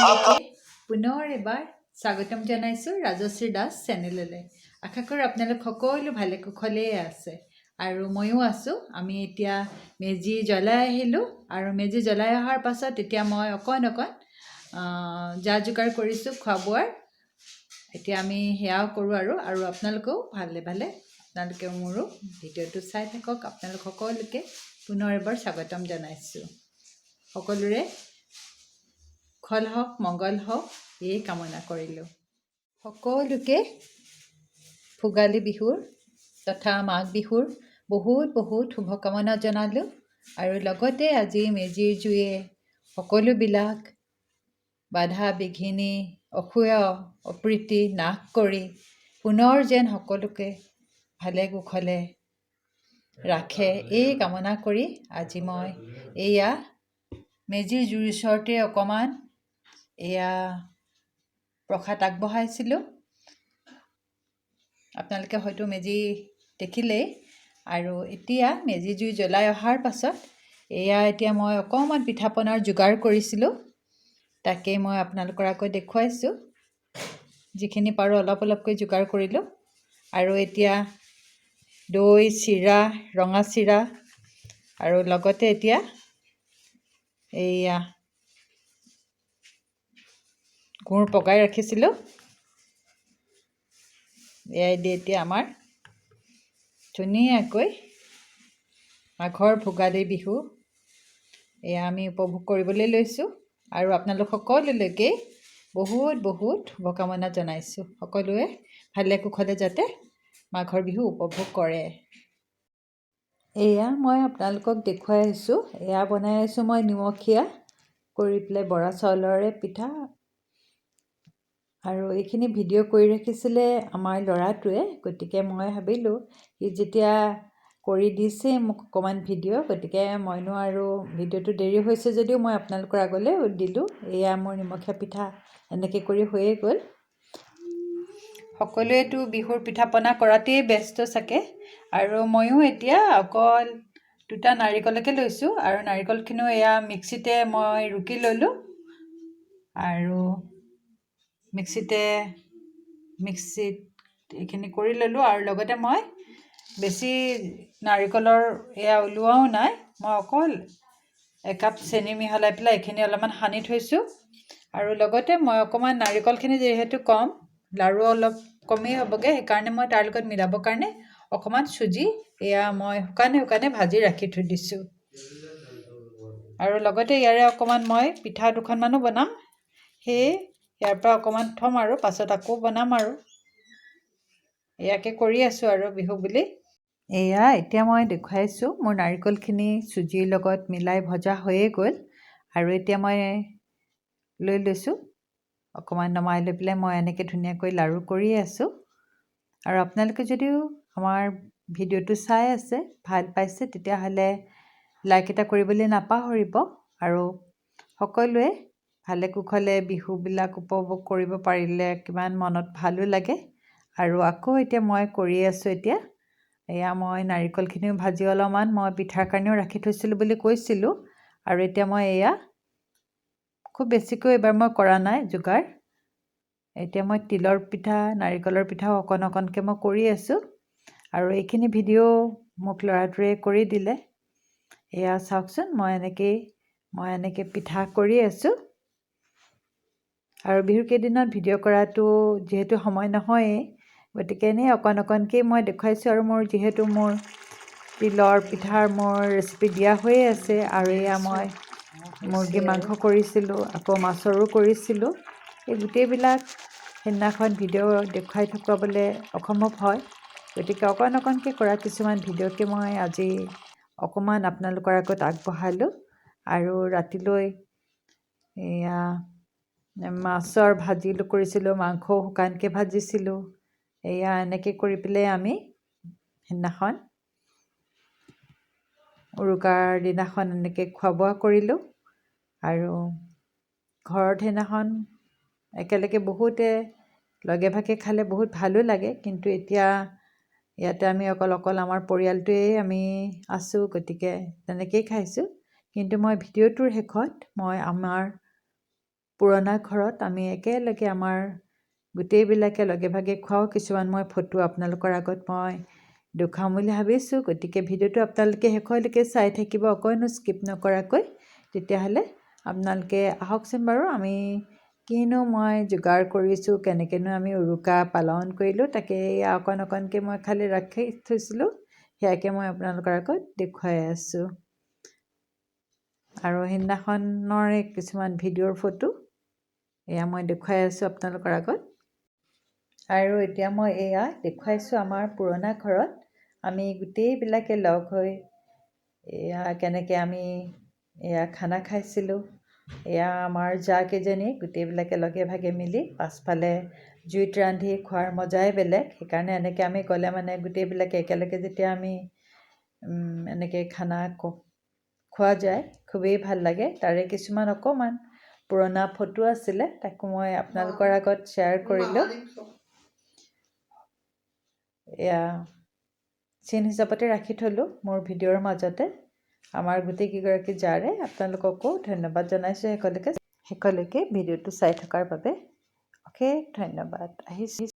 সকলোকে পুনৰ এবাৰ স্বাগতম জনাইছোঁ ৰাজশ্ৰী দাস চেনেললৈ। আশা কৰোঁ আপোনালোক সকলো ভালে কুশলেই আছে আৰু ময়ো আছোঁ। আমি এতিয়া মেজি জ্বলাই আহিলোঁ আৰু মেজি জ্বলাই অহাৰ পাছত এতিয়া মই অকণ অকণ যা যোগাৰ কৰিছোঁ খোৱা বোৱাৰ। এতিয়া আমি সেয়াও কৰোঁ আৰু আৰু আপোনালোকেও ভালে ভালে আপোনালোকে মোৰো ভিডিঅ'টো চাই থাকক। আপোনালোক সকলোকে পুনৰ এবাৰ স্বাগতম জনাইছোঁ। সকলোৰে কুশল হওক, মংগল হওক, এই কামনা কৰিলোঁ। সকলোকে ভোগালী বিহুৰ তথা মাঘ বিহুৰ বহুত বহুত শুভকামনা জনালোঁ। আৰু লগতে আজি মেজিৰ জুয়ে সকলোবিলাক বাধা বিঘিনি, অসূয়া অপ্ৰীতি নাশ কৰি পুনৰ যেন সকলোকে ভালে কুশলে ৰাখে, এই কামনা কৰি আজি মই এয়া মেজিৰ জুইৰ ওচৰতে অকণমান এয়া প্ৰসাদ আগবঢ়াইছিলোঁ। আপোনালোকে হয়তো মেজি দেখিলেই। আৰু এতিয়া মেজি জুই জ্বলাই অহাৰ পাছত এয়া এতিয়া মই অকণমান পিঠা পনাৰ যোগাৰ কৰিছিলোঁ, তাকেই মই আপোনালোকৰ আগত দেখুৱাইছোঁ। যিখিনি পাৰোঁ অলপ অলপকৈ যোগাৰ কৰিলোঁ। আৰু এতিয়া দৈ, চিৰা, ৰঙা চিৰা আৰু লগতে এতিয়া এইয়া গুৰ পগাই ৰাখিছিলোঁ, এয়াই দি এতিয়া আমাৰ ধুনীয়াকৈ মাঘৰ ভোগালী বিহু এয়া আমি উপভোগ কৰিবলৈ লৈছোঁ। আৰু আপোনালোক সকলোলৈকে বহুত বহুত শুভকামনা জনাইছোঁ। সকলোৱে ভালে কুশলে যাতে মাঘৰ বিহু উপভোগ কৰে। এয়া মই আপোনালোকক দেখুৱাই আছোঁ, এয়া বনাই আছোঁ মই নিমখীয়া কৰি পেলাই বৰা চাউলৰে পিঠা। আৰু এইখিনি ভিডিঅ' কৰি ৰাখিছিলে আমাৰ ল'ৰাটোৱে। গতিকে মই ভাবিলোঁ, সি যেতিয়া কৰি দিছে মোক অকণমান ভিডিঅ', গতিকে মইনো আৰু ভিডিঅ'টো দেৰি হৈছে যদিও মই আপোনালোকৰ আগলৈ দিলোঁ। এয়া মোৰ নিমখীয়া পিঠা এনেকৈ কৰি হৈয়ে গ'ল। সকলোৱেতো বিহুৰ পিঠা পনা কৰাতেই ব্যস্ত চাগে। আৰু ময়ো এতিয়া অকল দুটা নাৰিকলকে লৈছোঁ আৰু নাৰিকলখিনিও এয়া মিক্সিতে মই ৰুকি ল'লোঁ আৰু মিক্সিত এইখিনি কৰি ল'লোঁ। আৰু লগতে মই বেছি নাৰিকলৰ এয়া ওলোৱাও নাই, মই অকল একাপ চেনি মিহলাই পেলাই এইখিনি অলপমান সানি থৈছোঁ। আৰু লগতে মই অকণমান নাৰিকলখিনি যিহেতু কম, লাড়ু অলপ কমেই হ'বগৈ, সেইকাৰণে মই তাৰ লগত মিলাবৰ কাৰণে অকণমান চুজি এয়া মই শুকানে শুকানে ভাজি ৰাখি থৈ দিছোঁ। আৰু লগতে ইয়াৰে অকণমান মই পিঠা দুখনমানো বনাম, সেয়ে ইয়াৰ পৰা অকণমান থ'ম আৰু পাছত আকৌ বনাম। আৰু ইয়াকে কৰি আছোঁ আৰু বিহু বুলি। এয়া এতিয়া মই দেখুৱাইছোঁ, মোৰ নাৰিকলখিনি চুজিৰ লগত মিলাই ভজা হৈয়ে গ'ল। আৰু এতিয়া মই লৈ লৈছোঁ অকণমান, নমাই লৈ পেলাই মই এনেকৈ ধুনীয়াকৈ লাড়ু কৰি আছোঁ। আৰু আপোনালোকে যদিও আমাৰ ভিডিঅ'টো চাই আছে, ভাল পাইছে, তেতিয়াহ'লে লাইক এটা কৰিবলৈ নাপাহৰিব। আৰু সকলোৱে ভালে কুশলে বিহুবিলাক উপভোগ কৰিব পাৰিলে কিমান মনত ভালো লাগে। আৰু আকৌ এতিয়া মই কৰি আছোঁ। এতিয়া এয়া মই নাৰিকলখিনিও ভাজি অলপমান মই পিঠাৰ কাৰণেও ৰাখি থৈছিলোঁ বুলি কৈছিলোঁ। আৰু এতিয়া মই এয়া খুব বেছিকৈ এইবাৰ মই কৰা নাই যোগাৰ। এতিয়া মই তিলৰ পিঠা, নাৰিকলৰ পিঠাও অকণ অকণকৈ মই কৰি আছোঁ। আৰু এইখিনি ভিডিঅ' মোক ল'ৰাটোৱে কৰি দিলে। এয়া চাওকচোন, মই এনেকৈ পিঠা কৰি আছোঁ। আৰু বিহুৰ কেইদিনত ভিডিঅ' কৰাটো যিহেতু সময় নহয়েই, গতিকে এনেই অকণ অকণকেই মই দেখুৱাইছোঁ। আৰু মোৰ যিহেতু মোৰ তিলৰ পিঠাৰ মোৰ ৰেচিপি দিয়া হৈয়ে আছে। আৰু এয়া মই মুৰ্গী মাংস কৰিছিলোঁ, আকৌ মাছৰো কৰিছিলোঁ। এই গোটেইবিলাক সেইদিনাখন ভিডিঅ' দেখুৱাই থাকাবলৈ অসম্ভৱ হয়। গতিকে অকণ অকণকৈ কৰা কিছুমান ভিডিঅ'কে মই আজি অকণমান আপোনালোকৰ আগত আগবঢ়ালোঁ। আৰু ৰাতিলৈ এয়া মাছৰ ভাজি কৰিছিলোঁ, মাংসও শুকানকৈ ভাজিছিলোঁ। এয়া এনেকৈ কৰি পেলাই আমি সেইদিনাখন উৰুকাৰ দিনাখন এনেকৈ খোৱা বোৱা কৰিলোঁ। আৰু ঘৰত সেইদিনাখন একেলগে বহুতে লগে ভাগে খালে বহুত ভালো লাগে। কিন্তু এতিয়া ইয়াতে আমি অকল অকল আমাৰ পৰিয়ালটোৱেই আমি আছোঁ, গতিকে তেনেকেই খাইছোঁ। কিন্তু মই ভিডিঅ'টোৰ শেষত মই আমাৰ পুৰণা ঘৰত আমি একেলগে আমাৰ গোটেইবিলাকে লগে ভাগে খোৱাও কিছুমান মই ফটো আপোনালোকৰ আগত মই দেখুৱাম বুলি ভাবিছোঁ। গতিকে ভিডিঅ'টো আপোনালোকে শেষলৈকে চাই থাকিব, অকণো স্কিপ নকৰাকৈ। তেতিয়াহ'লে আপোনালোকে আহকচোন বাৰু, আমি কিনো মই যোগাৰ কৰিছোঁ, কেনেকৈনো আমি উৰুকা পালন কৰিলোঁ, তাকে অকণ অকণকৈ মই খালি ৰাখি থৈছিলোঁ, সেয়াকে মই আপোনালোকৰ আগত দেখুৱাই আছোঁ। আৰু সেইদিনাখনৰে কিছুমান ভিডিঅ'ৰ ফটো এয়া মই দেখুৱাই আছোঁ আপোনালোকৰ আগত। আৰু এতিয়া মই এয়া দেখুৱাইছোঁ, আমাৰ পুৰণা ঘৰত আমি গোটেইবিলাকে লগ হৈ এয়া কেনেকৈ আমি এয়া খানা খাইছিলোঁ। এয়া আমাৰ জাকেইজনী গোটেইবিলাকে লগে ভাগে মিলি পাছফালে জুইত ৰান্ধি খোৱাৰ মজাই বেলেগ। সেইকাৰণে এনেকৈ আমি গ'লে মানে গোটেইবিলাকে একেলগে যেতিয়া আমি এনেকৈ খানা খোৱা যায়, খুবেই ভাল লাগে। তাৰে কিছুমান অকণমান পুৰণা ফটো আছিলে, তাকো মই আপোনালোকৰ আগত শ্বেয়াৰ কৰিলোঁ। এয়া চিন হিচাপতে ৰাখি থ'লোঁ মোৰ ভিডিঅ'ৰ মাজতে। আমাৰ গোটেইকেইগৰাকী জাৰে আপোনালোককো ধন্যবাদ জনাইছোঁ শেষলৈকে ভিডিঅ'টো চাই থকাৰ বাবে। অশেষ ধন্যবাদ, আহিছোঁ।